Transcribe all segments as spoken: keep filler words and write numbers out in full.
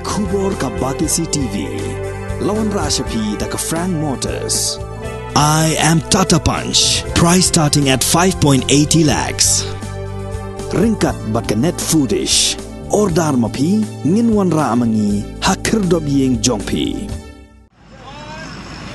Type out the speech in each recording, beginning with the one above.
Khubor ka Batesi T V. La wanrah sha phi da ka Frank Motors. I am Tata Punch. Price starting at five point eighty lakhs. Ryngkat bad ka Net Foodish. Order ma phi, ngin wanrah ma ngi ha khyrdop ïing jong phi.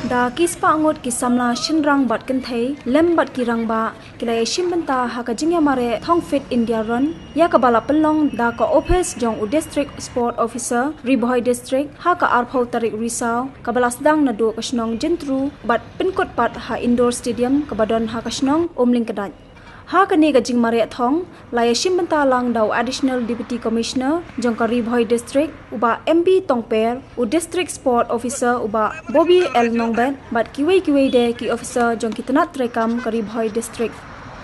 Da ki spah ngut ki samla shynrang bad kynthei lem bad ki rangbah ki la ïashim bynta ha ka jingïamareh Thong Fit India Run, ïa kaba la pynlong da ka ophis jong u District Sport Officer, Ri Bhoi District, ha ka arphew tarik Risaw, kaba la sdang naduh ka shnong Jyntru bad pynkut pat ha Indoor Stadium kaba don ha ka shnong Umlyngkdait. Ha kane ka jingmareh thong, la ïashim bynta lang da u Additional Deputy Commissioner jong ka Ri Bhoi District, u Bah M B Tongper, u District Sport Officer, u Bah Bobby L Nongbet, bad kiwei kiwei de ki officer jong ki tnat treikam ka Ri Bhoi District.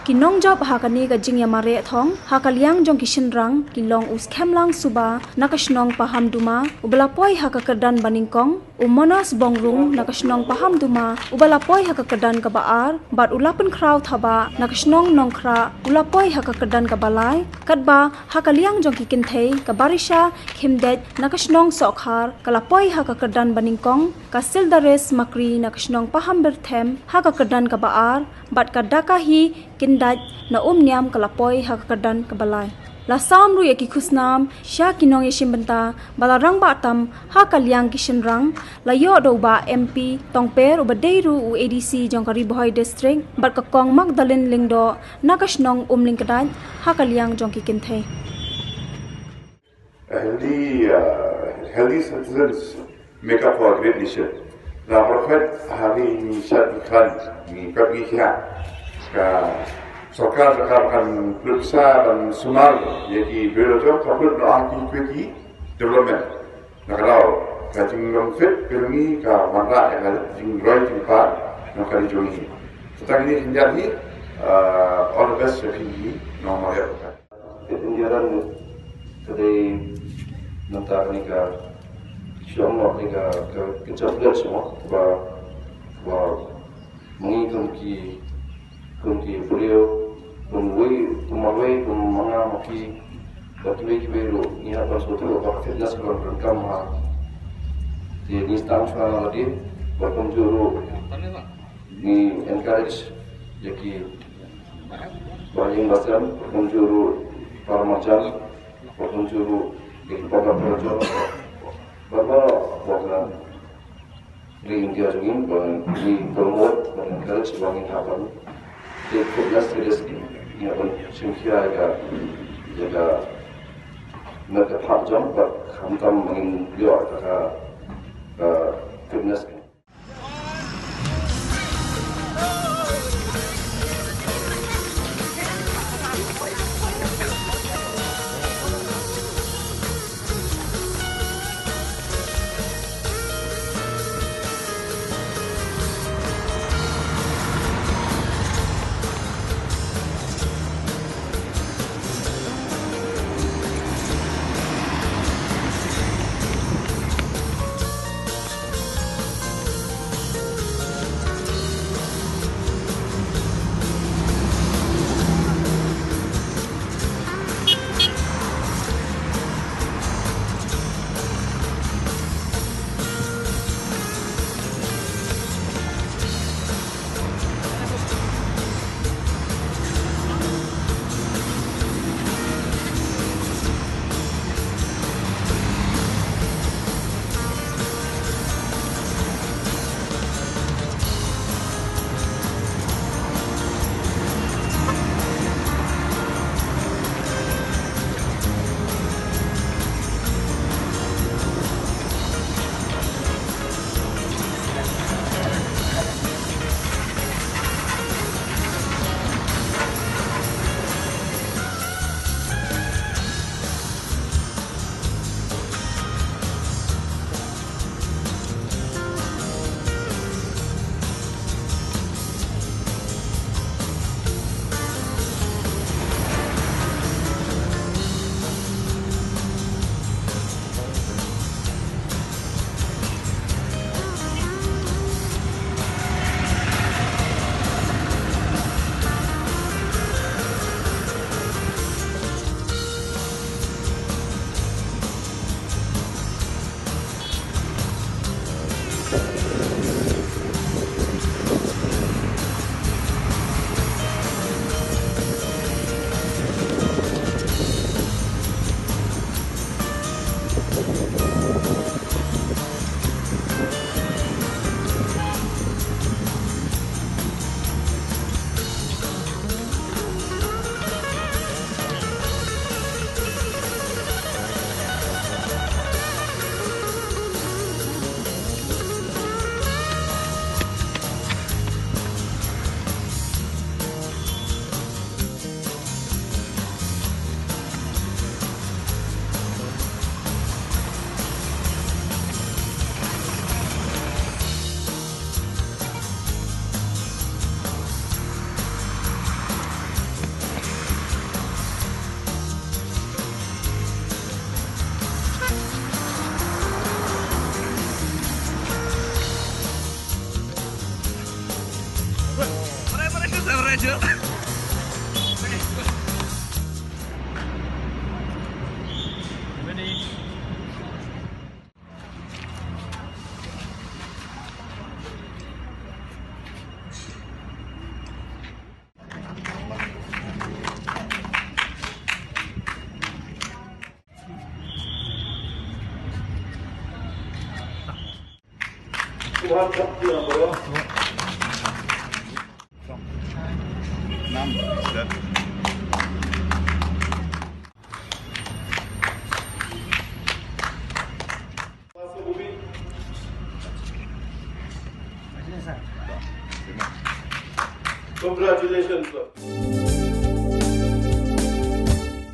Ki nongjop ha kane ka jingïamareh thong, ha ka liang jong ki shynrang, ki long u Skhemlang Suba na ka shnong Pahamduma, uba la poi ha ka kyrdan banyngkong, u Monas Bongrung na ka shnong Pahamduma, uba la poi ha ka kyrdan kaba ar, bad u Lapenkhraw Thabah na ka shnong Nongkhrah, u la poi ha ka kyrdan kaba lai, katba ha ka liang jong ki kynthei, ka Barisha Khymdeit na ka shnong Sohkhar, ka la poi ha ka kyrdan banyngkong, ka Sildares Makri na ka shnong Pahambyrthem, ha ka kyrdan kaba ar, bad ka Dakahi Kyndait na Umniam ka la poi ha ka kyrdan kaba lai. La sam ruh ïa ki khusnam sha ki nongïashim bynta ba la rangbah tam ha ka liang ki shynrang, la ïoh da u Bah M P Tongper uba dei ruh u A D C jong ka Ri Bhoi District, bad ka Kong Magdalene Lyngdoh na ka shnong Umlyngkdait ha ka liang jong ki kynthei. A healthy, uh, healthy citizens make up for a great nation. Na pyrkhat ha ngi shat ngi khan, ngi kwah ngi khia. Ka sorkar ka kan pynsa ban sumar ïa ki briew jong ka pynsa ha ki kwah ki development. Na ka daw ka jinglong fit ka jong ngi ka wanrah ïa ka jingroi jingpar na ka ri jong ngi. Tang ngi khyndiat hi, uh, all the best ïa phi nongmar ïa ka. Ka India Run ka dei mynta kane ka shu ong kane ka, ka, ka jop leh shuh ba, ba ma ngi kum ki, kum ki briew, kum wei, kum marwei, kum ma nga ma phi, bad kiwei kiwei ruh ngi hap ban sngewthuh ba ka fitness ka long ryngkat ha. Te ngi sdang shuwa na lade, bad kumjuh ruh ngi encourage ïa ki ba ïing ba sem, kumjuh ruh para marjan, kumjuh ruh ïa ki para para jong, ba ba ba ka ri India jong ngi, ba ngi promote, ba encourage, ba ngin hap ban take fitness seriously, ngin hap ban shim khia ïa ka, ïa ka met ka phad jong, ba khamtam ba ngin ïoh ïa ka, ka fitness. Congratulations, sir.